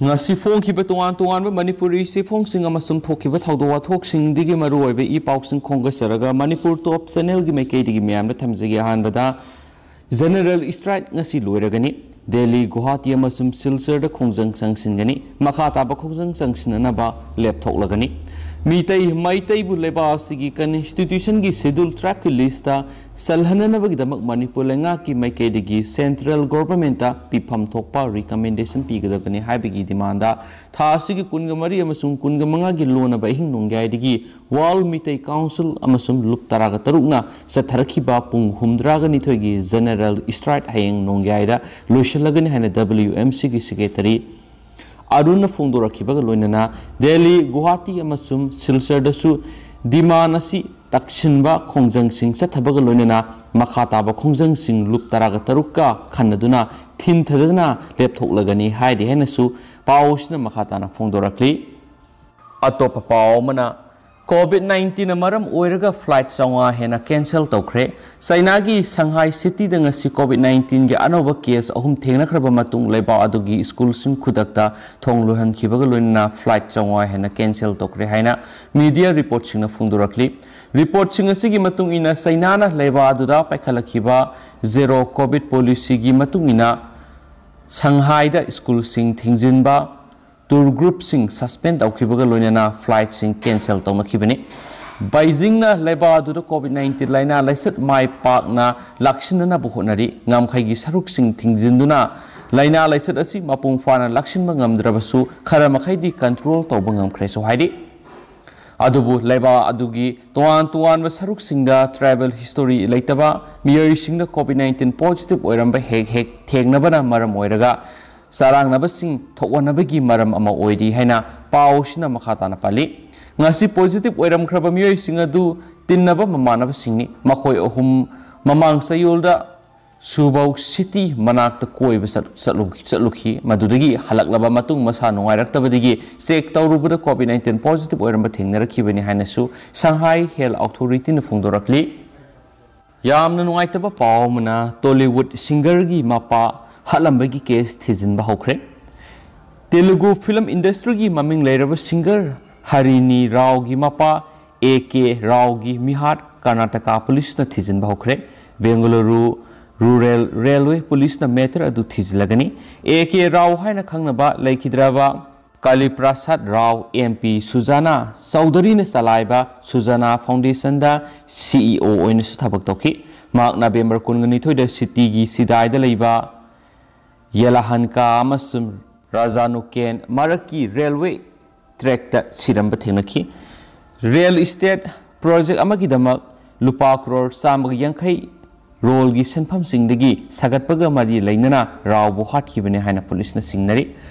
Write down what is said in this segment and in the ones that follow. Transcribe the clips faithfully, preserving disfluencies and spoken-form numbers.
ꯉꯁꯤ ꯐꯣꯡꯈꯤꯕ ꯇꯣꯉꯥꯟ ꯇꯣꯉꯥꯟꯕ ꯃꯅꯤꯄꯨꯔꯤ ꯆꯦꯐꯣꯡꯁꯤꯡ ꯑꯃꯁꯨꯡ ꯊꯣꯛꯈꯤꯕ ꯊꯧꯗꯣꯛ ꯋꯥꯊꯣꯛꯁꯤꯡꯗꯒꯤ ꯃꯔꯨꯑꯣꯏꯕ ꯏ ꯄꯥꯎꯁꯤꯡ ꯈꯣꯝꯒꯠꯆꯔꯒ ꯃꯅꯤꯄꯨꯔ ꯇꯣꯞ ꯆꯦꯅꯦꯜꯒꯤ ꯃꯥꯏꯀꯩꯗꯒꯤ ꯃꯌꯥꯝꯗ ꯊꯝꯖꯒꯦ꯫ ꯑꯍꯥꯟꯕꯗ ꯖꯦꯅꯔꯦꯜ ꯏꯁꯇ꯭ꯔꯥꯏꯛ ꯉꯁꯤ ꯂꯣꯏꯔꯒꯅꯤ꯫ ꯗꯦꯜꯂꯤ, ꯒꯨꯋꯥꯍꯥꯇꯤ ꯑꯃꯁꯨꯡ ꯁꯤꯜꯆꯔꯗ ꯈꯣꯡꯖꯪ ꯆꯪꯁꯤꯟꯒꯅꯤ꯫ ꯃꯈꯥ ꯇꯥꯕ ꯈꯣꯡꯖꯪ ꯆꯪꯁꯤꯟꯅꯅꯕ ꯂꯦꯞꯊꯣꯛꯂꯒꯅꯤ꯫ ꯃꯤꯇꯩ, ꯃꯩꯇꯩꯕꯨ ꯂꯩꯕꯥꯛ ꯑꯁꯤꯒꯤ ꯀꯟꯁꯇꯤꯇ꯭ꯌꯨꯁꯟꯒꯤ ꯁꯦꯗ꯭ꯌꯨꯜ ꯇ꯭ꯔꯥꯏꯕꯀꯤ ꯂꯤꯁꯇ ꯆꯜꯍꯟꯅꯅꯕꯒꯤꯗꯃꯛ ꯃꯅꯤꯄꯨꯔ ꯂꯩꯉꯥꯛꯀꯤ ꯃꯥꯏꯀꯩꯗꯒꯤ ꯁꯦꯟꯇ꯭ꯔꯦꯜ ꯒꯣꯚꯔꯟꯃꯦꯟꯠꯇ ꯄꯤꯐꯝ ꯊꯣꯛꯄ ꯔꯤꯀꯃꯦꯟꯗꯦꯁꯟ ꯄꯤꯒꯗꯕꯅꯤ ꯍꯥꯏꯕꯒꯤ ꯗꯤꯃꯥꯟꯗ ꯊꯥ ꯑꯁꯤꯒꯤ ꯀꯨꯟꯒ ꯃꯔꯤ ꯑꯃꯁꯨꯡ ꯀꯨꯟꯒ ꯃꯉꯥꯒꯤ ꯂꯣꯟꯅꯕ ꯑꯍꯤꯡ ꯅꯣꯡꯌꯥꯏꯗꯒꯤ ꯋꯥꯔꯜ ꯃꯤꯇꯩ ꯀꯥꯎꯟꯁꯤꯜ ꯑꯃꯁꯨꯡ ꯂꯨꯞ ꯇꯔꯥꯒ ꯇꯔꯨꯛꯅ ꯆꯠꯊꯔꯛꯈꯤꯕ ꯄꯨꯡ ꯍꯨꯝꯗ꯭ꯔꯥꯒ ꯅꯤꯊꯣꯏꯒꯤ ꯖꯦꯅꯔꯦꯜ ꯏꯁꯇ꯭ꯔꯥꯏꯛ ꯍꯌꯦꯡ ꯅꯣꯡꯌꯥꯏꯗ ꯂꯣꯏꯁꯤꯜꯂꯒꯅꯤ ꯍꯥꯏꯅ ꯗꯕ꯭ꯂꯤꯌꯨ ꯑꯦꯝ ꯁꯤꯒꯤ ꯁꯦꯀ꯭ꯔꯦꯇꯔꯤ ꯑꯔꯨꯟꯅ ꯐꯣꯡꯗꯣꯔꯛꯈꯤꯕꯒ ꯂꯣꯏꯅꯅ ꯗꯦꯜꯂꯤ, ꯒꯨꯋꯥꯍꯥꯇꯤ ꯑꯃꯁꯨꯡ ꯁꯤꯜꯆꯔꯗꯁꯨ ꯗꯤꯃꯥꯟ ꯑꯁꯤ ꯇꯛꯁꯤꯟꯕ ꯈꯣꯡꯖꯪꯁꯤꯡ ꯆꯠꯊꯕꯒ ꯂꯣꯏꯅꯅ ꯃꯈꯥ ꯇꯥꯕ ꯈꯣꯡꯖꯪꯁꯤꯡ ꯂꯨꯞ ꯇꯔꯥꯒ ꯇꯔꯨꯛꯀ ꯈꯟꯅꯗꯨꯅ ꯊꯤꯟꯊꯗꯅ ꯂꯦꯞꯊꯣꯛꯂꯒꯅꯤ ꯍꯥꯏꯔꯤ ꯍꯥꯏꯅꯁꯨ ꯄꯥꯎ ꯑꯁꯤꯅ ꯃꯈꯥ ꯇꯥꯅ ꯐꯣꯡꯗꯣꯔꯛꯂꯤ꯫ ꯑꯇꯣꯞꯄ ꯄꯥꯎ ꯑꯃꯅ, ꯀꯣꯚꯤꯗ ꯅꯥꯏꯟꯇꯤꯟꯅ ꯃꯔꯝ ꯑꯣꯏꯔꯒ ꯐ꯭ꯂꯥꯏꯠ ꯆꯥꯝꯃꯉꯥ ꯍꯦꯟꯅ ꯀꯦꯟꯁꯦꯜ ꯇꯧꯈ꯭ꯔꯦ꯫ ꯆꯩꯅꯥꯒꯤ ꯁꯪꯍꯥꯏ ꯁꯤꯇꯤꯗ ꯉꯁꯤ ꯀꯣꯚꯤꯗ ꯅꯥꯏꯟꯇꯤꯟꯒꯤ ꯑꯅꯧꯕ ꯀꯦꯁ ꯑꯍꯨꯝ ꯊꯦꯡꯅꯈ꯭ꯔꯕ ꯃꯇꯨꯡ ꯂꯩꯕꯥꯛ ꯑꯗꯨꯒꯤ ꯁ꯭ꯀꯨꯜꯁꯤꯡ ꯈꯨꯗꯛꯇ ꯊꯣꯡ ꯂꯣꯟꯍꯟꯈꯤꯕꯒ ꯂꯣꯏꯅꯅ ꯐ꯭ꯂꯥꯏꯠ ꯆꯥꯝꯃꯉꯥ ꯍꯦꯟꯅ ꯀꯦꯟꯁꯦꯜ ꯇꯧꯈ꯭ꯔꯦ ꯍꯥꯏꯅ ꯃꯤꯗꯤꯌꯥ ꯔꯤꯄꯣꯔꯠꯁꯤꯡꯅ ꯐꯣꯡꯗꯣꯔꯛꯂꯤ꯫ ꯔꯤꯄꯣꯔꯠꯁꯤꯡ ꯑꯁꯤꯒꯤ ꯃꯇꯨꯡ ꯏꯟꯅ ꯆꯩꯅꯥꯅ ꯂꯩꯕꯥꯛ ꯑꯗꯨꯗ ꯄꯥꯏꯈꯠꯂꯛꯈꯤꯕ ꯖꯦꯔꯣ ꯀꯣꯚꯤꯗ ꯄꯣꯂꯤꯁꯤꯒꯤ ꯃꯇꯨꯡ ꯏꯟꯅ ꯁꯪꯍꯥꯏꯗ ꯁ꯭ꯀꯨꯜꯁꯤꯡ ꯊꯤꯡꯖꯤꯟꯕ, ꯇꯨꯔ ꯒ꯭ꯔꯨꯞꯁꯤꯡ ꯁꯁꯄꯦꯟ ꯇꯧꯈꯤꯕꯒ ꯂꯣꯏꯅꯅ ꯐ꯭ꯂꯥꯏꯠꯁꯤꯡ ꯀꯦꯟꯁꯦꯜ ꯇꯧꯅꯈꯤꯕꯅꯤ꯫ ꯕꯩꯖꯤꯡꯅ ꯂꯩꯕꯥꯛ ꯑꯗꯨꯗ ꯀꯣꯚꯤꯗ ꯅꯥꯏꯟꯇꯤꯟ ꯂꯥꯏꯅꯥ ꯂꯥꯏꯆꯠ ꯃꯥꯏ ꯄꯥꯛꯅ ꯂꯥꯛꯁꯤꯟꯅꯅꯕ ꯍꯣꯠꯅꯔꯤ꯫ ꯉꯝꯈꯩꯒꯤ ꯁꯔꯨꯛꯁꯤꯡ ꯊꯤꯡꯖꯤꯟꯗꯨꯅ ꯂꯥꯏꯅꯥ ꯂꯥꯏꯆꯠ ꯑꯁꯤ ꯃꯄꯨꯡ ꯐꯥꯅ ꯂꯥꯛꯁꯤꯟꯕ ꯉꯝꯗ꯭ꯔꯕꯁꯨ ꯈꯔ ꯃꯈꯩꯗꯤ ꯀꯟꯇ꯭ꯔꯣꯜ ꯇꯧꯕ ꯉꯝꯈ꯭ꯔꯦꯁꯨ ꯍꯥꯏꯔꯤ꯫ ꯑꯗꯨꯕꯨ ꯂꯩꯕꯥꯛ ꯑꯗꯨꯒꯤ ꯇꯣꯉꯥꯟ ꯇꯣꯉꯥꯟꯕ ꯁꯔꯨꯛꯁꯤꯡꯗ ꯇ꯭ꯔꯥꯏꯕꯦꯜ ꯍꯤꯁꯇꯣꯔꯤ ꯂꯩꯇꯕ ꯃꯤꯑꯣꯏꯁꯤꯡꯅ ꯀꯣꯚꯤꯗ ꯅꯥꯏꯟꯇꯤꯟ ꯄꯣꯖꯤꯇꯤꯚ ꯑꯣꯏꯔꯝꯕ ꯍꯦꯛ ꯍꯦꯛ ꯊꯦꯡꯅꯕꯅ ꯃꯔꯝ ꯑꯣꯏꯔꯒ ꯆꯔꯥꯡꯅꯕꯁꯤꯡ ꯊꯣꯛꯍꯟꯅꯕꯒꯤ ꯃꯔꯝ ꯑꯃ ꯑꯣꯏꯔꯤ ꯍꯥꯏꯅ ꯄꯥꯎ ꯑꯁꯤꯅ ꯃꯈꯥ ꯇꯥꯅ ꯄꯜꯂꯤ꯫ ꯉꯁꯤ ꯄꯣꯖꯤꯇꯤꯚ ꯑꯣꯏꯔꯝꯈ꯭ꯔꯕ ꯃꯤꯑꯣꯏꯁꯤꯡ ꯑꯗꯨ ꯇꯤꯟꯅꯕ ꯃꯃꯥꯟꯅꯕꯁꯤꯡꯅꯤ꯫ ꯃꯈꯣꯏ ꯑꯍꯨꯝ ꯃꯃꯥꯡ ꯆꯌꯣꯜꯗ ꯁꯨꯕꯧ ꯁꯤꯇꯤ ꯃꯅꯥꯛꯇ ꯀꯣꯏꯕ ꯆꯠ-, ꯆꯠꯂꯨ-, ꯆꯠꯂꯨꯈꯤ꯫ ꯃꯗꯨꯗꯒꯤ ꯍꯜꯂꯛꯂꯕ ꯃꯇꯨꯡ ꯃꯁꯥ ꯅꯨꯡꯉꯥꯏꯔꯛꯇꯕꯗꯒꯤ ꯆꯦꯛ ꯇꯧꯔꯨꯕꯗ ꯀꯣꯚꯤꯗ ꯅꯥꯏꯟꯇꯤꯟ ꯄꯣꯖꯤꯇꯤꯚ ꯑꯣꯏꯔꯝꯕ ꯊꯦꯡꯅꯔꯛꯈꯤꯕꯅꯤ ꯍꯥꯏꯅꯁꯨ ꯁꯪꯍꯥꯏ ꯍꯦꯜꯊ ꯑꯣꯊꯣꯔꯤꯇꯤꯅ ꯐꯣꯡꯗꯣꯔꯛꯂꯤ꯫ ꯌꯥꯝꯅ ꯅꯨꯡꯉꯥꯏꯇꯕ ꯄꯥꯎ ꯑꯃꯅ, ꯇꯣꯂꯤꯋꯨꯗ ꯁꯤꯡꯒꯔꯒꯤ ꯃꯄꯥ ꯍꯥꯠꯂꯝꯕꯒꯤ ꯀꯦꯁ ꯊꯤꯖꯤꯟꯕ ꯍꯧꯈ꯭ꯔꯦ꯫ ꯇꯦꯂꯨꯒꯨ ꯐꯤꯂꯝ ꯏꯟꯗꯁꯇ꯭ꯔꯤꯒꯤ ꯃꯃꯤꯡ ꯂꯩꯔꯕ ꯁꯤꯡꯒꯔ ꯍꯔꯤꯅꯤ ꯔꯥꯎꯒꯤ ꯃꯄꯥ ꯑꯦ ꯀꯦ ꯔꯥꯎꯒꯤ ꯃꯤꯍꯥꯠ ꯀꯔꯅꯥꯇꯀꯥ ꯄꯨꯂꯤꯁꯅ ꯊꯤꯖꯤꯟꯕ ꯍꯧꯈ꯭ꯔꯦ꯫ ꯕꯦꯡꯒꯂꯨꯔꯨ ꯔꯨꯔꯦꯜ ꯔꯦꯜꯋꯦ ꯄꯨꯂꯤꯁꯅ ꯃꯦꯇꯔ ꯑꯗꯨ ꯊꯤꯖꯤꯜꯂꯒꯅꯤ꯫ ꯑꯦ ꯀꯦ ꯔꯥꯎ ꯍꯥꯏꯅ ꯈꯪꯅꯕ ꯂꯩꯈꯤꯗ꯭ꯔꯕ ꯀꯥꯂꯤꯄ꯭ꯔꯁꯥꯗ ꯔꯥꯎ, ꯑꯦꯝ ꯄꯤ ꯁꯨꯖꯥꯅꯥ ꯆꯧꯙꯔꯤꯅ ꯆꯂꯥꯏꯕ ꯁꯨꯖꯥꯅꯥ ꯐꯥꯎꯟꯗꯦꯁꯟꯗ ꯁꯤ ꯏ ꯑꯣ ꯑꯣꯏꯅꯁꯨ ꯊꯕꯛ ꯇꯧꯈꯤ꯫ ꯃꯍꯥꯛ ꯅꯕꯦꯝꯕꯔ ꯀꯨꯟꯒ ꯅꯤꯊꯣꯏꯗ ꯁꯤꯇꯤꯒꯤ ꯁꯤꯗꯥꯏꯗ ꯂꯩꯕ ꯌꯦꯂꯥꯍꯟꯀꯥ ꯑꯃꯁꯨꯡ ꯔꯥꯖꯥꯅꯨꯀꯦꯟ ꯃꯔꯛꯀꯤ ꯔꯦꯜꯋꯦ ꯇ꯭ꯔꯦꯛꯇ ꯁꯤꯔꯝꯕ ꯊꯦꯡꯅꯈꯤ꯫ ꯔꯦꯜ ꯏꯁꯇꯦꯠ ꯄ꯭ꯔꯣꯖꯦꯛ ꯑꯃꯒꯤꯗꯃꯛ ꯂꯨꯄꯥ ꯀ꯭ꯔꯣꯔ ꯆꯥꯝꯃꯒ ꯌꯥꯡꯈꯩ ꯔꯣꯜꯒꯤ ꯁꯦꯟꯐꯝꯁꯤꯡꯗꯒꯤ ꯁꯥꯒꯠꯄꯒ ꯃꯔꯤ ꯂꯩꯅꯅ ꯔꯥꯎꯕꯨ ꯍꯥꯠꯈꯤꯕꯅꯤ ꯍꯥꯏꯅ ꯄꯨꯂꯤꯁꯅ ꯆꯤꯡꯅꯔꯤ꯫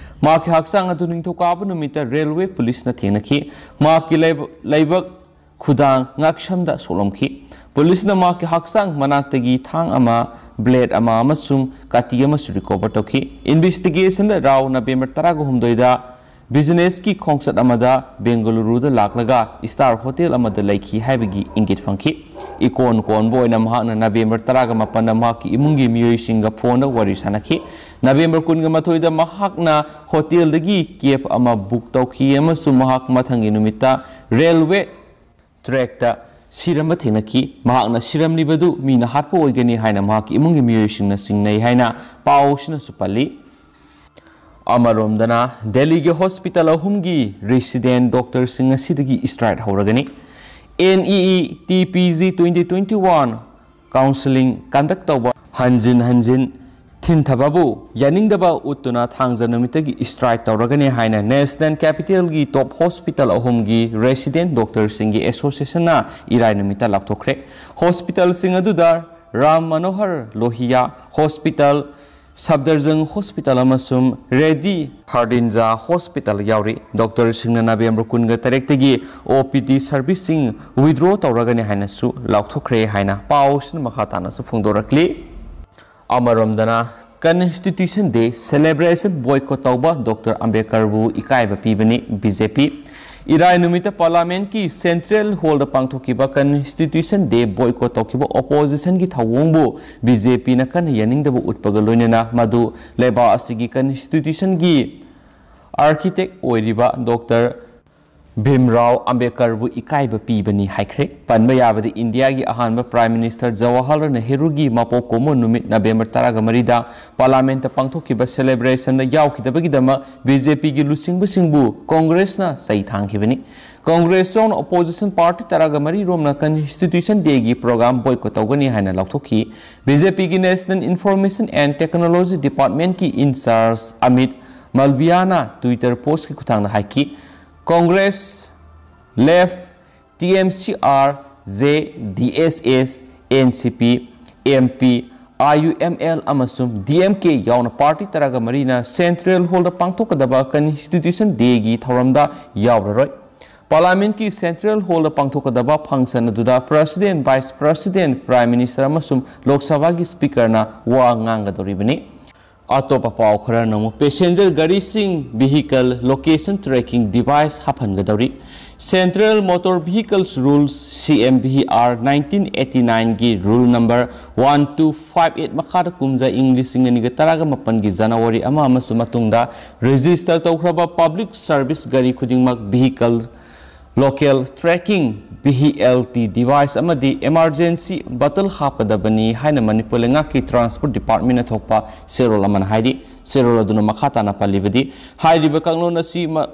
ꯃꯍꯥꯛꯀꯤ ꯍꯛꯆꯥꯡ ꯑꯗꯨ ꯅꯤꯡꯊꯧꯀꯥꯕ ꯅꯨꯃꯤꯠꯇ ꯔꯦꯜꯋꯦ ꯄꯨꯂꯤꯁꯅ ꯊꯦꯡꯅꯈꯤ꯫ ꯃꯍꯥꯛꯀꯤ ꯂꯩꯕ-, ꯂꯩꯕꯛ ꯈꯨꯗꯥꯡ ꯉꯛꯁꯝꯗ ꯁꯣꯛꯂꯝꯈꯤ꯫ ꯄꯨꯂꯤꯁꯅ ꯃꯍꯥꯛꯀꯤ ꯍꯛꯆꯥꯡ ꯃꯅꯥꯛꯇꯒꯤ ꯊꯥꯡ ꯑꯃ, ꯕ꯭ꯂꯦꯗ ꯑꯃ ꯑꯃꯁꯨꯡ ꯀꯥꯇꯤ ꯑꯃꯁꯨ ꯔꯤꯀꯣꯚꯔ ꯇꯧꯈꯤ꯫ ꯏꯟꯚꯦꯁꯇꯤꯒꯦꯁꯟꯗ ꯔꯥꯎ ꯅꯕꯦꯝꯕꯔ ꯇꯔꯥꯒ ꯍꯨꯝꯗꯣꯏꯗ ꯕꯤꯖꯤꯅꯦꯁꯀꯤ ꯈꯣꯡꯆꯠ ꯑꯃꯗ ꯕꯦꯡꯒꯂꯨꯔꯨꯗ ꯂꯥꯛꯂꯒ ꯁ꯭ꯇꯥꯔ ꯍꯣꯇꯦꯜ ꯑꯃꯗ ꯂꯩꯈꯤ ꯍꯥꯏꯕꯒꯤ ꯏꯪꯒꯤꯠ ꯐꯪꯈꯤ꯫ ꯏꯀꯣꯟ ꯀꯣꯟꯕ ꯑꯣꯏꯅ ꯃꯍꯥꯛꯅ ꯅꯕꯦꯝꯕꯔ ꯇꯔꯥꯒ ꯃꯥꯄꯟꯗ ꯃꯍꯥꯛꯀꯤ ꯏꯃꯨꯡꯒꯤ ꯃꯤꯑꯣꯏꯁꯤꯡꯒ ꯐꯣꯟꯗ ꯋꯥꯔꯤ ꯁꯥꯟꯅꯈꯤ꯫ ꯅꯕꯦꯝꯕꯔ ꯀꯨꯟꯒ ꯃꯥꯊꯣꯏꯗ ꯃꯍꯥꯛꯅ ꯍꯣꯇꯦꯜꯗꯒꯤ ꯀꯦꯕ ꯑꯃ ꯕꯨꯛ ꯇꯧꯈꯤ ꯑꯃꯁꯨꯡ ꯃꯍꯥꯛ ꯃꯊꯪꯒꯤ ꯅꯨꯃꯤꯠꯇ ꯔꯦꯜꯋꯦ ꯇ꯭ꯔꯦꯛꯇ ꯁꯤꯔꯝꯕ ꯊꯦꯡꯅꯈꯤ꯫ ꯃꯍꯥꯛꯅ ꯁꯤꯔꯝꯂꯤꯕꯗꯨ ꯃꯤꯅ ꯍꯥꯠꯄ ꯑꯣꯏꯒꯅꯤ ꯍꯥꯏꯅ ꯃꯍꯥꯛꯀꯤ ꯏꯃꯨꯡꯒꯤ ꯃꯤꯑꯣꯏꯁꯤꯡꯅ ꯆꯤꯡꯅꯩ ꯍꯥꯏꯅ ꯄꯥꯎꯁꯤꯅꯁꯨ ꯄꯜꯂꯤ꯫ ꯑꯃꯔꯣꯝꯗꯅ, ꯗꯦꯜꯂꯤꯒꯤ ꯍꯣꯁꯄꯤꯇꯥꯜ ꯑꯍꯨꯝꯒꯤ ꯔꯦꯁꯤꯗꯦꯟ ꯗꯣꯛꯇꯔꯁꯤꯡ ꯉꯁꯤꯗꯒꯤ ꯁ꯭ꯇ꯭ꯔꯥꯏꯛ ꯍꯧꯔꯒꯅꯤ꯫ N E E T P G twenty twenty one counselling conduct ꯇꯧꯕ ꯍꯟꯖꯤꯟ ꯍꯟꯖꯤꯟ ꯊꯤꯟꯊꯕꯕꯨ ꯌꯥꯅꯤꯡꯗꯕ ꯎꯠꯇꯨꯅ ꯊꯥꯡꯖ ꯅꯨꯃꯤꯠꯇꯒꯤ ꯁ꯭ꯇ꯭ꯔꯥꯏꯛ ꯇꯧꯔꯒꯅꯤ ꯍꯥꯏꯅ ꯅꯦꯁꯅꯦꯜ ꯀꯦꯄꯤꯇꯦꯜꯒꯤ ꯇꯣꯞ ꯍꯣꯁꯄꯤꯇꯥꯜ ꯑꯍꯨꯝꯒꯤ ꯔꯦꯁꯤꯗꯦꯟ ꯗꯣꯛꯇꯔꯁꯤꯡꯒꯤ ꯑꯦꯁꯣꯁꯤꯌꯦꯁꯟꯅ ꯏꯔꯥꯏ ꯅꯨꯃꯤꯠꯇ ꯂꯥꯎꯊꯣꯛꯈ꯭ꯔꯦ꯫ ꯍꯣꯁꯄꯤꯇꯥꯜꯁꯤꯡ ꯑꯗꯨꯗ ꯔꯥꯝ ꯃꯅꯣꯍꯔ ꯂꯣꯍꯤꯌꯥ ꯍꯣꯁꯄꯤꯇꯥꯜ, ꯁꯐꯗꯔꯖꯪ ꯍꯣꯁꯄꯤꯇꯥꯜ ꯑꯃꯁꯨꯡ ꯔꯦꯗꯤ ꯍꯥꯔꯗꯤꯟꯖꯥ ꯍꯣꯁꯄꯤꯇꯥꯜ ꯌꯥꯎꯔꯤ꯫ ꯗꯣꯛꯇꯔꯁꯤꯡꯅ ꯅꯕꯦꯝꯕꯔ ꯀꯨꯟꯒ ꯇꯔꯦꯠꯇꯒꯤ ꯑꯣ ꯄꯤ ꯗꯤ ꯁꯔꯚꯤꯁꯁꯤꯡ ꯋꯤꯗ꯭ꯔꯣ ꯇꯧꯔꯒꯅꯤ ꯍꯥꯏꯅꯁꯨ ꯂꯥꯎꯊꯣꯛꯈ꯭ꯔꯦ ꯍꯥꯏꯅ ꯄꯥꯎꯁꯤꯅ ꯃꯈꯥ ꯇꯥꯅꯁꯨ ꯐꯣꯡꯗꯣꯔꯛꯂꯤ꯫ ꯑꯃꯔꯣꯝꯗꯅ, ꯀꯟꯁꯇꯤꯇ꯭ꯌꯨꯁꯟ ꯗꯦ ꯁꯦꯂꯦꯕ꯭ꯔꯦꯁꯟ ꯕꯣꯏꯀꯣꯠ ꯇꯧꯕ ꯗꯣꯛꯇꯔ ꯑꯝꯕꯦꯗꯀꯔꯕꯨ ꯏꯀꯥꯏꯕ ꯄꯤꯕꯅꯤ ꯕꯤ ꯖꯦ ꯄꯤ꯫ ꯏꯔꯥꯏ ꯅꯨꯃꯤꯠꯇ ꯄꯥꯔꯂꯥꯃꯦꯟꯠꯀꯤ ꯁꯦꯟꯇ꯭ꯔꯦꯜ ꯍꯣꯜꯗ ꯄꯥꯡꯊꯣꯛꯈꯤꯕ ꯀꯟꯁꯇꯤꯇ꯭ꯌꯨꯁꯟ ꯗꯦ ꯕꯣꯏꯀꯣꯠ ꯇꯧꯈꯤꯕ ꯑꯣꯄꯣꯖꯤꯁꯟꯒꯤ ꯊꯧꯑꯣꯡꯕꯨ ꯕꯤ ꯖꯦ ꯄꯤꯅ ꯀꯟꯅ ꯌꯥꯅꯤꯡꯗꯕ ꯎꯠꯄꯒ ꯂꯣꯏꯅꯅ ꯃꯗꯨ ꯂꯩꯕꯥꯛ ꯑꯁꯤꯒꯤ ꯀꯟꯁꯇꯤꯇ꯭ꯌꯨꯁꯟꯒꯤ ꯑꯥꯔꯀꯤꯇꯦꯛ ꯑꯣꯏꯔꯤꯕ ꯗꯣꯛꯇꯔ ꯚꯤꯝꯔꯥꯎ ꯑꯝꯕꯦꯗꯀꯔꯕꯨ ꯏꯀꯥꯏꯕ ꯄꯤꯕꯅꯤ ꯍꯥꯏꯈ꯭ꯔꯦ꯫ ꯄꯟꯕ ꯌꯥꯕꯗꯤ, ꯏꯟꯗꯤꯌꯥꯒꯤ ꯑꯍꯥꯟꯕ ꯄ꯭ꯔꯥꯏꯝ ꯃꯤꯅꯤꯁꯇꯔ ꯖꯋꯥꯍꯔꯂꯥꯜ ꯅꯦꯍꯔꯨꯒꯤ ꯃꯄꯣꯛ ꯀꯨꯝꯑꯣꯟ ꯅꯨꯃꯤꯠ ꯅꯕꯦꯝꯕꯔ ꯇꯔꯥꯃꯔꯤꯗ ꯄꯥꯔꯂꯥꯃꯦꯟꯠꯇ ꯄꯥꯡꯊꯣꯛꯈꯤꯕ ꯁꯦꯂꯦꯕ꯭ꯔꯦꯁꯟꯗ ꯌꯥꯎꯈꯤꯗꯕꯒꯤꯗꯃꯛ ꯕꯤ ꯖꯦ ꯄꯤꯒꯤ ꯂꯨꯆꯤꯡꯕꯁꯤꯡꯕꯨ ꯀꯣꯡꯒ꯭ꯔꯦꯁꯅ ꯆꯩ ꯊꯥꯡꯈꯤꯕꯅꯤ꯫ ꯀꯣꯡꯒ꯭ꯔꯦꯁ ꯌꯥꯎꯅ ꯑꯣꯄꯣꯖꯤꯁꯟ ꯄꯥꯔꯇꯤ ꯇꯔꯥꯒ ꯃꯔꯤ ꯔꯣꯝꯅ ꯀꯟꯁꯇꯤꯇ꯭ꯌꯨꯁꯟ ꯗꯦꯒꯤ ꯄ꯭ꯔꯣꯒ꯭ꯔꯥꯝ ꯕꯣꯏꯀꯣꯠ ꯇꯧꯒꯅꯤ ꯍꯥꯏꯅ ꯂꯥꯎꯊꯣꯛꯈꯤ꯫ ꯕꯤ ꯖꯦ ꯄꯤꯒꯤ ꯅꯦꯁꯅꯦꯜ ꯏꯟꯐꯣꯔꯃꯦꯁꯟ ꯑꯦꯟ ꯇꯦꯛꯅꯣꯂꯣꯖꯤ ꯗꯤꯄꯥꯔꯠꯃꯦꯟꯠꯀꯤ ꯏꯟꯆꯥꯔꯖ ꯑꯃꯤꯠ ꯃꯜꯕꯤꯌꯥꯅ ꯇ꯭ꯋꯤꯇꯔ ꯄꯣꯁꯀꯤ ꯈꯨꯠꯊꯥꯡꯗ ꯍꯥꯏꯈꯤ, Congress, left, T M C R, J, D S S, N C P, M P, I U M L ꯑꯃꯁꯨꯡ ꯗꯤ ꯑꯦꯝ ꯀꯦ ꯌꯥꯎꯅ ꯄꯥꯔꯇꯤ ꯇꯔꯥꯒ ꯃꯔꯤꯅ ꯁꯦꯟꯇ꯭ꯔꯦꯜ ꯍꯣꯜꯗ ꯄꯥꯡꯊꯣꯛꯀꯗꯕ ꯀꯟꯁꯇꯤꯇ꯭ꯌꯨꯁꯟ ꯗꯦꯒꯤ ꯊꯧꯔꯝꯗ ꯌꯥꯎꯔꯔꯣꯏ꯫ ꯄꯥꯔꯂꯥꯃꯦꯟꯠꯀꯤ ꯁꯦꯟꯇ꯭ꯔꯦꯜ ꯍꯣꯜꯗ ꯄꯥꯡꯊꯣꯛꯀꯗꯕ ꯐꯪꯁꯟ ꯑꯗꯨꯗ president, vice president, prime minister ꯑꯃꯁꯨꯡ ꯂꯣꯛ ꯁꯚꯥꯒꯤ ꯁ꯭ꯄꯤꯀꯔꯅ ꯋꯥ ꯉꯥꯡꯒꯗꯧꯔꯤꯕꯅꯤ꯫ ꯑꯇꯣꯞꯄ ꯄꯥꯎ ꯈꯔꯅ ꯑꯃꯨꯛ ꯄꯦꯁꯦꯟꯖꯔ ꯒꯥꯔꯤꯁꯤꯡ, ꯚꯤꯍꯤꯀꯜ ꯂꯣꯀꯦꯁꯟ ꯇ꯭ꯔꯦꯀꯤꯡ ꯗꯤꯚꯥꯏꯁ ꯍꯥꯞꯍꯟꯒꯗꯧꯔꯤ꯫ Central motor vehicles rules, C M V R, nineteen eighty ꯅꯥꯏꯟꯒꯤ rule number one two five eight ꯃꯈꯥꯗ ꯀꯨꯝꯖꯥ ꯏꯪ ꯂꯤꯁꯤꯡ ꯑꯅꯤꯒ ꯇꯔꯥꯒ ꯃꯥꯄꯟꯒꯤ ꯖꯅꯋꯥꯔꯤ ꯑꯃ ꯑꯃꯁꯨꯡ ꯃꯇꯨꯡꯗ ꯔꯦꯖꯤꯁꯇꯔ ꯇꯧꯈ꯭ꯔꯕ ꯄꯕ꯭ꯂꯤꯛ ꯁꯔꯚꯤꯁ ꯒꯥꯔꯤ ꯈꯨꯗꯤꯡꯃꯛ vehicle location tracking, V E L T, device ꯑꯃꯗꯤ ꯏꯃꯥꯔꯖꯦꯟꯁꯤ ꯕꯇꯜ ꯍꯥꯞꯀꯗꯕꯅꯤ ꯍꯥꯏꯅ ꯃꯅꯤꯄꯨꯔ ꯂꯩꯉꯥꯛꯀꯤ ꯇ꯭ꯔꯥꯟꯁꯄꯣꯔꯠ ꯗꯤꯄꯥꯔꯠꯃꯦꯟꯅ ꯊꯣꯛꯄ ꯆꯦꯔꯣꯜ ꯑꯃꯅ ꯍꯥꯏꯔꯤ꯫ ꯆꯦꯔꯣꯜ ꯑꯗꯨꯅ ꯃꯈꯥ ꯇꯥꯅ ꯄꯜꯂꯤꯕꯗꯤ, ꯍꯥꯏꯔꯤꯕ ꯀꯥꯡꯂꯣꯟ ꯑꯁꯤ ꯃ-,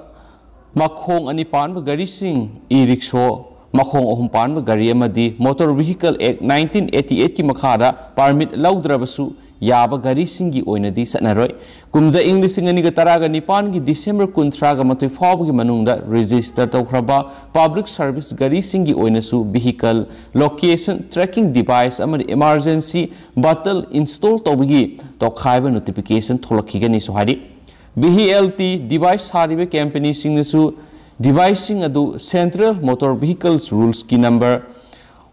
ꯃꯈꯣꯡ ꯑꯅꯤ ꯄꯥꯟꯕ ꯒꯥꯔꯤꯁꯤꯡ, ꯏ ꯔꯤꯛꯁꯣ, ꯃꯈꯣꯡ ꯑꯍꯨꯝ ꯄꯥꯟꯕ ꯒꯥꯔꯤ ꯑꯃꯗꯤ ꯃꯣꯇꯣꯔ ꯚꯤꯍꯤꯀꯜ ꯑꯦꯛ ꯅꯥꯏꯟꯇꯤꯟ ꯑꯩꯠꯇꯤ ꯑꯩꯠꯀꯤ ꯃꯈꯥꯗ ꯄꯥꯔꯃꯤꯠ ꯂꯧꯗ꯭ꯔꯕꯁꯨ ꯌꯥꯕ ꯒꯥꯔꯤꯁꯤꯡꯒꯤ ꯑꯣꯏꯅꯗꯤ ꯆꯠꯅꯔꯣꯏ꯫ ꯀꯨꯝꯖꯥ ꯏꯪ ꯂꯤꯁꯤꯡ ꯑꯅꯤꯒ ꯇꯔꯥꯒ ꯅꯤꯄꯥꯟꯒꯤ ꯗꯤꯁꯦꯝꯕꯔ ꯀꯨꯟꯊ꯭ꯔꯥꯒ ꯃꯥꯊꯣꯏ ꯐꯥꯎꯕꯒꯤ ꯃꯅꯨꯡꯗ ꯔꯦꯖꯤꯁꯇꯔ ꯇꯧꯈ꯭ꯔꯕ ꯄꯕ꯭ꯂꯤꯛ ꯁꯔꯚꯤꯁ ꯒꯥꯔꯤꯁꯤꯡꯒꯤ ꯑꯣꯏꯅꯁꯨ ꯚꯤꯍꯤꯀꯜ ꯂꯣꯀꯦꯁꯟ ꯇ꯭ꯔꯦꯀꯤꯡ ꯗꯤꯚꯥꯏꯁ ꯑꯃꯗꯤ ꯏꯃꯥꯔꯖꯦꯟꯁꯤ ꯕꯇꯜ ꯏꯟꯁꯇꯣꯜ ꯇꯧꯕꯒꯤ ꯇꯣꯈꯥꯏꯕ ꯅꯣꯇꯤꯐꯤꯀꯦꯁꯟ ꯊꯣꯛꯂꯛꯈꯤꯒꯅꯤꯁꯨ ꯍꯥꯏꯔꯤ꯫ V E L T device ꯁꯥꯔꯤꯕ ꯀꯝꯄꯦꯅꯤꯁꯤꯡꯅꯁꯨ ꯗꯤꯚꯥꯏꯁꯁꯤꯡ ꯑꯗꯨ ꯁꯦꯟꯇ꯭ꯔꯦꯜ ꯃꯣꯇꯣꯔ ꯚꯤꯍꯤꯀꯜꯁ ꯔꯨꯜꯁꯀꯤ ꯅꯝꯕꯔ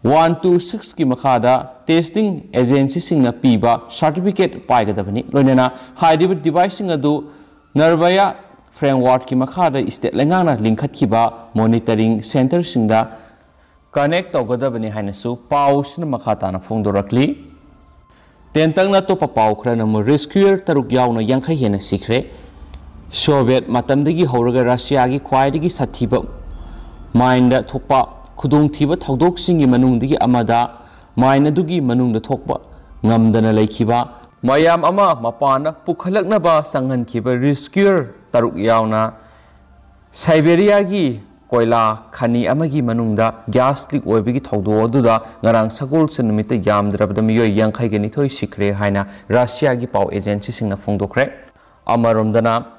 ꯋꯥꯟ ꯇꯨ ꯁꯤꯛꯁꯀꯤ ꯃꯈꯥꯗ ꯇꯦꯁꯇꯤꯡ ꯑꯦꯖꯦꯟꯁꯤꯁꯤꯡꯅ ꯄꯤꯕ ꯁꯥꯔꯇꯤꯐꯤꯀꯦꯠ ꯄꯥꯏꯒꯗꯕꯅꯤ꯫ ꯂꯣꯏꯅꯅ ꯍꯥꯏꯔꯤꯕ ꯗꯤꯚꯥꯏꯁꯁꯤꯡ ꯑꯗꯨ ꯅꯔꯚꯌꯥ ꯐ꯭ꯔꯦꯝꯋꯥꯔꯛꯀꯤ ꯃꯈꯥꯗ ꯁ꯭ꯇꯦꯠ ꯂꯩꯉꯥꯛꯅ ꯂꯤꯡꯈꯠꯈꯤꯕ ꯃꯣꯅꯤꯇꯔꯤꯡ ꯁꯦꯟꯇꯔꯁꯤꯡꯗ ꯀꯅꯦꯛ ꯇꯧꯒꯗꯕꯅꯤ ꯍꯥꯏꯅꯁꯨ ꯄꯥꯎꯁꯤꯅ ꯃꯈꯥ ꯇꯥꯅ ꯐꯣꯡꯗꯣꯔꯛꯂꯤ꯫ ꯇꯦꯟꯇꯛꯅ ꯑꯇꯣꯞꯄ ꯄꯥꯎ ꯈꯔꯅ ꯑꯃꯨꯛ ꯔꯦꯁꯀ꯭ꯌꯨꯌꯔ ꯇꯔꯨꯛ ꯌꯥꯎꯅ ꯌꯥꯡꯈꯩ ꯍꯦꯟꯅ ꯁꯤꯈ꯭ꯔꯦ꯫ ꯁꯣꯚꯤꯌꯦꯠ ꯃꯇꯝꯗꯒꯤ ꯍꯧꯔꯒ ꯔꯁꯤꯌꯥꯒꯤ ꯈ꯭ꯋꯥꯏꯗꯒꯤ ꯁꯥꯊꯤꯕ ꯃꯥꯏꯟꯗ ꯊꯣꯛꯄ ꯈꯨꯗꯣꯡꯊꯤꯕ ꯊꯧꯗꯣꯛꯁꯤꯡꯒꯤ ꯃꯅꯨꯡꯗꯒꯤ ꯑꯃꯗ ꯃꯥꯏꯟ ꯑꯗꯨꯒꯤ ꯃꯅꯨꯡꯗ ꯊꯣꯛꯄ ꯉꯝꯗꯅ ꯂꯩꯈꯤꯕ ꯃꯌꯥꯝ ꯑꯃ ꯃꯄꯥꯟꯗ ꯄꯨꯈꯠꯂꯛꯅꯕ ꯆꯪꯍꯟꯈꯤꯕ ꯔꯤꯁꯀ꯭ꯌꯨꯔ ꯇꯔꯨꯛ ꯌꯥꯎꯅ ꯁꯥꯏꯕꯦꯔꯤꯌꯥꯒꯤ ꯀꯣꯏꯂꯥ ꯈꯅꯤ ꯑꯃꯒꯤ ꯃꯅꯨꯡꯗ ꯒ꯭ꯌꯥꯁ ꯂꯤꯛ ꯑꯣꯏꯕꯒꯤ ꯊꯧꯗꯣꯛ ꯑꯗꯨꯗ ꯉꯔꯥꯡ ꯁꯒꯣꯜꯁꯦꯟ ꯅꯨꯃꯤꯠꯇ ꯌꯥꯝꯗ꯭ꯔꯕꯗ ꯃꯤꯑꯣꯏ ꯌꯥꯡꯈꯩꯒ ꯅꯤꯊꯣꯏ ꯁꯤꯈ꯭ꯔꯦ ꯍꯥꯏꯅ ꯔꯁꯤꯌꯥꯒꯤ ꯄꯥꯎ ꯑꯦꯖꯦꯟꯁꯤꯁꯤꯡꯅ ꯐꯣꯡꯗꯣꯛꯈ꯭ꯔꯦ꯫ ꯑꯃꯔꯣꯝꯗꯅ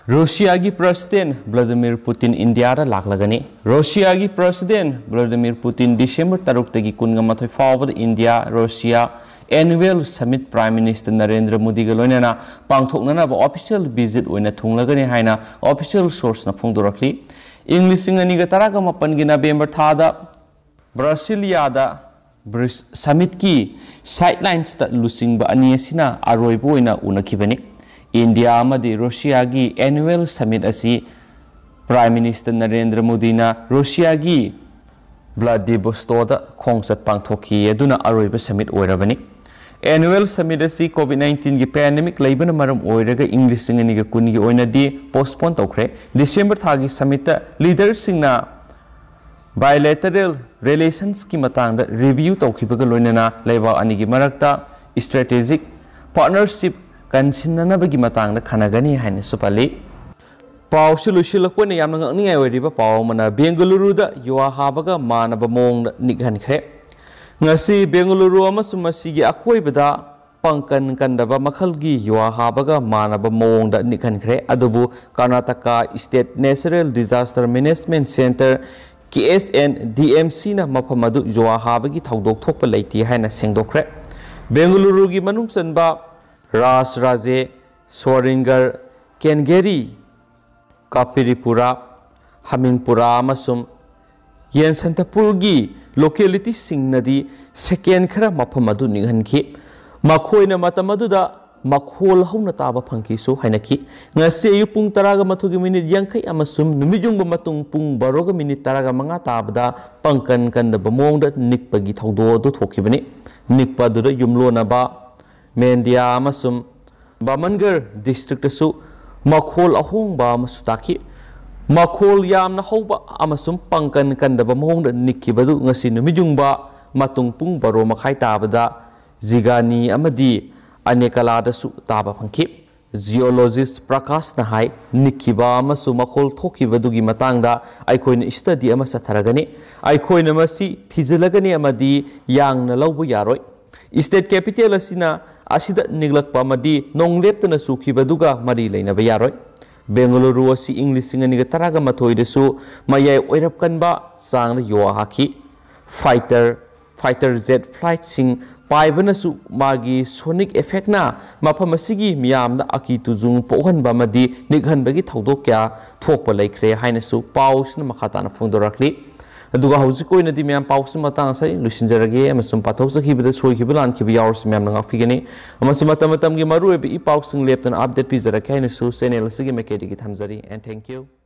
ꯔꯨꯁꯤꯌꯥꯒꯤ ꯄ꯭ꯔꯁꯤꯗꯦꯟ ꯚ꯭ꯂꯥꯗꯤꯃꯤꯔ ꯄꯨꯇꯤꯟ ꯏꯟꯗꯤꯌꯥꯗ ꯂꯥꯛꯂꯒꯅꯤ꯫ ꯔꯨꯁꯤꯌꯥꯒꯤ ꯄ꯭ꯔꯁꯤꯗꯦꯟ ꯚ꯭ꯂꯥꯗꯤꯃꯤꯔ ꯄꯨꯇꯤꯟ ꯗꯤꯁꯦꯝꯕꯔ ꯇꯔꯨꯛꯇꯒꯤ ꯀꯨꯟꯒ ꯃꯥꯊꯣꯏ ꯐꯥꯎꯕꯗ India Russia annual summit prime minister Narendra ꯃꯣꯗꯤꯒ ꯂꯣꯏꯅꯅ ꯄꯥꯡꯊꯣꯛꯅꯅꯕ ꯑꯣꯐꯤꯁꯤꯌꯦꯜ ꯚꯤꯖꯤꯠ ꯑꯣꯏꯅ ꯊꯨꯡꯂꯒꯅꯤ ꯍꯥꯏꯅ ꯑꯣꯐꯤꯁꯤꯌꯦꯜ ꯁꯣꯔꯁꯅ ꯐꯣꯡꯗꯣꯔꯛꯂꯤ꯫ ꯏꯪ ꯂꯤꯁꯤꯡ ꯑꯅꯤꯒ ꯇꯔꯥꯒ ꯃꯥꯄꯟꯒꯤ ꯅꯕꯦꯝꯕꯔ ꯊꯥꯗ ꯕ꯭ꯔꯥꯁꯤꯂꯤꯌꯥꯗ ꯕ꯭ꯔꯤꯁ ꯁꯃꯤꯠꯀꯤ ꯁꯥꯏꯠꯂꯥꯏꯟꯁꯇ ꯂꯨꯆꯤꯡꯕ ꯑꯅꯤ ꯑꯁꯤꯅ ꯑꯔꯣꯏꯕ ꯑꯣꯏꯅ ꯎꯅꯈꯤꯕꯅꯤ꯫ ꯏꯟꯗꯤꯌꯥ ꯑꯃꯗꯤ ꯔꯨꯁꯤꯌꯥꯒꯤ ꯑꯦꯅꯨꯋꯦꯜ ꯁꯃꯤꯠ ꯑꯁꯤ ꯄ꯭ꯔꯥꯏꯝ ꯃꯤꯅꯤꯁꯇꯔ ꯅꯔꯦꯟꯗ꯭ꯔ ꯃꯣꯗꯤꯅ ꯔꯨꯁꯤꯌꯥꯒꯤ ꯕ꯭ꯂꯥꯗꯤꯕꯣꯁꯇꯣꯗ ꯈꯣꯡꯆꯠ ꯄꯥꯡꯊꯣꯛꯈꯤ꯫ ꯑꯗꯨꯅ ꯑꯔꯣꯏꯕ ꯁꯃꯤꯠ ꯑꯣꯏꯔꯕꯅꯤ꯫ ꯑꯦꯅꯨꯋꯦꯜ ꯁꯃꯤꯠ ꯑꯁꯤ ꯀꯣꯚꯤꯗ ꯅꯥꯏꯟꯇꯤꯟꯒꯤ ꯄꯦꯟꯗꯦꯃꯤꯛ ꯂꯩꯕꯅ ꯃꯔꯝ ꯑꯣꯏꯔꯒ ꯏꯪ ꯂꯤꯁꯤꯡ ꯑꯅꯤꯒ ꯀꯨꯟꯒꯤ ꯑꯣꯏꯅꯗꯤ ꯄꯣꯁꯄꯣꯟ ꯇꯧꯈ꯭ꯔꯦ꯫ ꯗꯤꯁꯦꯝꯕꯔ ꯊꯥꯒꯤ ꯁꯃꯤꯠꯇ ꯂꯤꯗꯔꯁꯤꯡꯅ ꯕꯥꯏꯂꯦꯇꯔꯦꯜ ꯔꯤꯂꯦꯁꯟꯁꯀꯤ ꯃꯇꯥꯡꯗ ꯔꯤꯚꯤꯌꯨ ꯇꯧꯈꯤꯕꯒ ꯂꯣꯏꯅꯅ ꯂꯩꯕꯥꯛ ꯑꯅꯤꯒꯤ ꯃꯔꯛꯇ ꯏꯁꯇ꯭ꯔꯦꯇꯦꯖꯤꯛ ꯄꯥꯔꯠꯅꯔꯁꯤꯞ ꯀꯟꯁꯤꯟꯅꯅꯕꯒꯤ ꯃꯇꯥꯡꯗ ꯈꯟꯅꯒꯅꯤ ꯍꯥꯏꯅꯁꯨ ꯄꯜꯂꯤ꯫ ꯄꯥꯎꯁꯤ ꯂꯣꯏꯁꯤꯜꯂꯛꯄ ꯑꯣꯏꯅ ꯌꯥꯝꯅ ꯉꯛꯅꯤꯡꯉꯥꯏ ꯑꯣꯏꯔꯤꯕ ꯄꯥꯎ ꯑꯃꯅ ꯕꯦꯡꯒꯂꯨꯔꯨꯗ ꯌꯨꯍꯥ ꯍꯥꯕꯒ ꯃꯥꯟꯅꯕ ꯃꯑꯣꯡꯗ ꯅꯤꯛꯍꯟꯈ꯭ꯔꯦ꯫ ꯉꯁꯤ ꯕꯦꯡꯒꯂꯨꯔꯨ ꯑꯃꯁꯨꯡ ꯃꯁꯤꯒꯤ ꯑꯀꯣꯏꯕꯗ ꯄꯪꯀꯟ ꯀꯟꯗꯕ ꯃꯈꯜꯒꯤ ꯌꯨꯍꯥ ꯍꯥꯕꯒ ꯃꯥꯟꯅꯕ ꯃꯑꯣꯡꯗ ꯅꯤꯛꯍꯟꯈ꯭ꯔꯦ꯫ ꯑꯗꯨꯕꯨ Karnataka state natural disaster management centre, K S N D M ꯁꯤꯅ ꯃꯐꯝ ꯑꯗꯨ ꯌꯨꯍꯥ ꯍꯥꯕꯒꯤ ꯊꯧꯗꯣꯛ ꯊꯣꯛꯄ ꯂꯩꯇꯦ ꯍꯥꯏꯅ ꯁꯦꯡꯗꯣꯛꯈ꯭ꯔꯦ꯫ ꯕꯦꯡꯒꯂꯨꯔꯨꯒꯤ ꯃꯅꯨꯡ ꯆꯟꯕ ꯔꯥꯖ ꯔꯥꯖꯦ, ꯁꯣꯔꯤꯡꯒꯔ, ꯀꯦꯟꯒꯦꯔꯤ, ꯀꯥꯄꯤꯔꯤꯄꯨꯔꯥ, ꯍꯃꯤꯡꯄꯨꯔꯥ ꯑꯃꯁꯨꯡ ꯌꯦꯟꯁꯟꯇꯄꯨꯔꯒꯤ ꯂꯣꯀꯦꯂꯤꯇꯤꯁꯤꯡꯅꯗꯤ ꯁꯦꯀꯦꯟ ꯈꯔ ꯃꯐꯝ ꯑꯗꯨ ꯅꯤꯡꯍꯟꯈꯤ꯫ ꯃꯈꯣꯏꯅ ꯃꯇꯝ ꯑꯗꯨꯗ ꯃꯈꯣꯜ ꯍꯧꯅ ꯇꯥꯕ ꯐꯪꯈꯤꯁꯨ ꯍꯥꯏꯅꯈꯤ꯫ ꯉꯁꯤ ꯑꯌꯨꯛ ꯄꯨꯡ ꯇꯔꯥꯒ ꯃꯥꯊꯣꯏꯒꯤ ꯃꯤꯅꯤꯠ ꯌꯥꯡꯈꯩ ꯑꯃꯁꯨꯡ ꯅꯨꯃꯤꯠ ꯌꯨꯡꯕ ꯃꯇꯨꯡ ꯄꯨꯡ ꯕꯥꯔꯣꯒ ꯃꯤꯅꯤꯠ ꯇꯔꯥꯒ ꯃꯉꯥ ꯇꯥꯕꯗ ꯄꯪꯀꯟ ꯀꯟꯗꯕ ꯃꯑꯣꯡꯗ ꯅꯤꯛꯄꯒꯤ ꯊꯧꯗꯣꯛ ꯑꯗꯨ ꯊꯣꯛꯈꯤꯕꯅꯤ꯫ ꯅꯤꯛꯄ ꯑꯗꯨꯗ ꯌꯨꯝꯂꯣꯟꯅꯕ ꯃꯦꯟꯗꯤꯌꯥ ꯑꯃꯁꯨꯡ ꯕꯥꯃꯟꯒꯔ ꯗꯤꯁꯇ꯭ꯔꯤꯛꯇꯁꯨ ꯃꯈꯣꯜ ꯑꯍꯣꯡꯕ ꯑꯃꯁꯨ ꯇꯥꯈꯤ꯫ ꯃꯈꯣꯜ ꯌꯥꯝꯅ ꯍꯧꯕ ꯑꯃꯁꯨꯡ ꯄꯥꯡꯒꯟ ꯀꯟꯗꯕ ꯃꯑꯣꯡꯗ ꯅꯤꯛꯈꯤꯕꯗꯨ ꯉꯁꯤ ꯅꯨꯃꯤꯠꯌꯨꯡꯕ ꯃꯇꯨꯡ ꯄꯨꯡ ꯕꯥꯔꯣ ꯃꯈꯥꯏ ꯇꯥꯕꯗ ꯖꯤꯒꯥꯅꯤ ꯑꯃꯗꯤ ꯑꯅꯦꯀꯂꯥꯗꯁꯨ ꯇꯥꯕ ꯐꯪꯈꯤ꯫ ꯖꯤꯑꯣꯂꯣꯖꯤꯁ ꯄ꯭ꯔꯀꯥꯁꯅ ꯍꯥꯏ, ꯅꯤꯛꯈꯤꯕ ꯑꯃꯁꯨꯡ ꯃꯈꯣꯜ ꯊꯣꯛꯈꯤꯕꯗꯨꯒꯤ ꯃꯇꯥꯡꯗ ꯑꯩꯈꯣꯏꯅ ꯁ꯭ꯇꯗꯤ ꯑꯃ ꯆꯠꯊꯔꯒꯅꯤ꯫ ꯑꯩꯈꯣꯏꯅ ꯃꯁꯤ ꯊꯤꯖꯤꯜꯂꯒꯅꯤ ꯑꯃꯗꯤ ꯌꯥꯡꯅ ꯂꯧꯕ ꯌꯥꯔꯣꯏ꯫ ꯁ꯭ꯇꯦꯠ ꯀꯦꯄꯤꯇꯦꯜ ꯑꯁꯤꯅ ꯑꯁꯤꯗ ꯅꯤꯛꯂꯛꯄ ꯑꯃꯗꯤ ꯅꯣꯡ ꯂꯦꯞꯇꯅ ꯆꯨꯈꯤꯕꯗꯨꯒ ꯃꯔꯤ ꯂꯩꯅꯕ ꯌꯥꯔꯣꯏ꯫ ꯕꯦꯡꯒꯂꯨꯔꯨ ꯑꯁꯤ ꯏꯪ ꯂꯤꯁꯤꯡ ꯑꯅꯤꯒ ꯇꯔꯥꯒ ꯃꯥꯊꯣꯏꯗꯁꯨ ꯃꯌꯥꯏ ꯑꯣꯏꯔꯞ ꯀꯟꯕ ꯆꯥꯡꯗ ꯌꯨꯍꯥꯈꯤ꯫ ꯐꯥꯏꯇꯔ, ꯐꯥꯏꯇꯔ ꯖꯦꯠ ꯐ꯭ꯂꯥꯏꯠꯁꯤꯡ ꯄꯥꯏꯕꯅꯁꯨ ꯃꯥꯒꯤ ꯁꯣꯅꯤꯛ ꯏꯐꯦꯛꯅ ꯃꯐꯝ ꯑꯁꯤꯒꯤ ꯃꯤꯌꯥꯝꯗ ꯑꯀꯤ ꯇꯨꯖꯨꯡ ꯄꯣꯛꯍꯟꯕ ꯑꯃꯗꯤ ꯅꯤꯛꯍꯟꯕꯒꯤ ꯊꯧꯗꯣꯛ ꯀꯌꯥ ꯊꯣꯛꯄ ꯂꯩꯈ꯭ꯔꯦ ꯍꯥꯏꯅꯁꯨ ꯄꯥꯎꯁꯤꯅ ꯃꯈꯥ ꯇꯥꯅ ꯐꯣꯡꯗꯣꯔꯛꯂꯤ꯫ ꯑꯗꯨꯒ ꯍꯧꯖꯤꯛ ꯑꯣꯏꯅꯗꯤ ꯃꯌꯥꯝ ꯄꯥꯎꯁꯤ ꯃꯇꯥꯡ ꯑꯁꯤꯗ ꯂꯣꯏꯁꯤꯟꯖꯔꯒꯦ ꯑꯃꯁꯨꯡ ꯄꯥꯊꯣꯛꯆꯈꯤꯕꯗ ꯁꯣꯏꯈꯤꯕ ꯂꯥꯟꯈꯤꯕ ꯌꯥꯎꯔꯁꯨ ꯃꯌꯥꯝꯅ ꯉꯥꯛꯄꯤꯒꯅꯤ꯫ ꯑꯃꯁꯨꯡ ꯃꯇꯝ ꯃꯇꯝꯒꯤ ꯃꯔꯨꯑꯣꯏꯕ ꯏ ꯄꯥꯎꯁꯤꯡ ꯂꯦꯞꯇꯅ ꯑꯞꯗꯦꯠ ꯄꯤꯖꯔꯛꯀꯦ ꯍꯥꯏꯅꯁꯨ ꯆꯦꯅꯦꯜ ꯑꯁꯤꯒꯤ ꯃꯥꯏꯀꯩꯗꯒꯤ ꯊꯝꯖꯔꯤ꯫ And thank you.